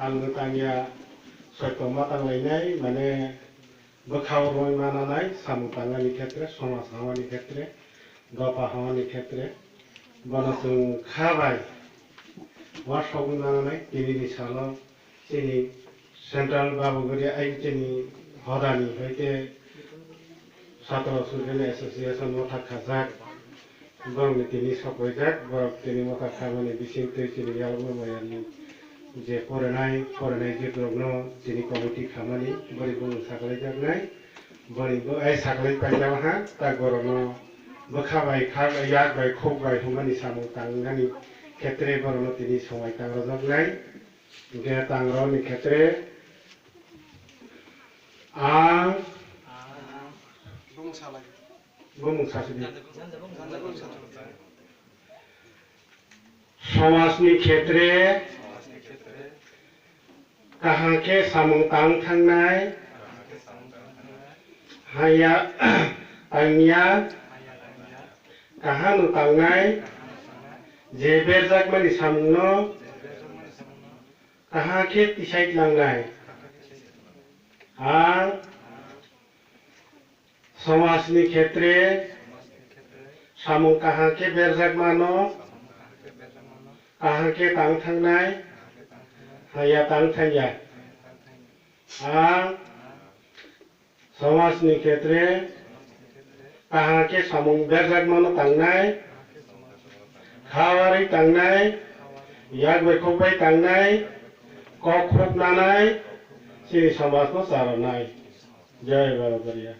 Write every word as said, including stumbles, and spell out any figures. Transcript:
Ang tangya soito ma tanglainai, mane bwkhao rwui mananai, samung tangnani khetre, somaj hamani khetre, dopha hamani khetre, bono chwng kha bai uansukgwi mananai, tinini salo chini Central Babagori I T ni hodani hoite Satro Student Association motha khajak, borokni tini sokroijak, borok tini motha khamani bisingtwi chini yalma mayarni je porinai, porinai je borokno chini committee khamani, bori bumung saklaijaknai, bori bo ai saklai paijak ha, tak borokno bwkha bai, khak, yak bai, khuk bai hwnmani samung tangnani khetre borokno tini swmai tang rwjaknai. Hwnkhe tangrokni khetre ang bumung sasidi. Somajni khetre kaham khe samung tang thangnai, haya tangya kaham tangnai, je berjakmani samungno kaham khe tisai tlangnai. Ang somajni khetre samung kaham khe berjakmano kaham khe tang thangnai, haya tang thangya. Ang somajni khetre kaham khe samung berjakmano tangnai, kha warwi tangnai, yak bai khuk bai tangnai, kok khuk nanai, chini somajno charanai. Jai Baba Boriya.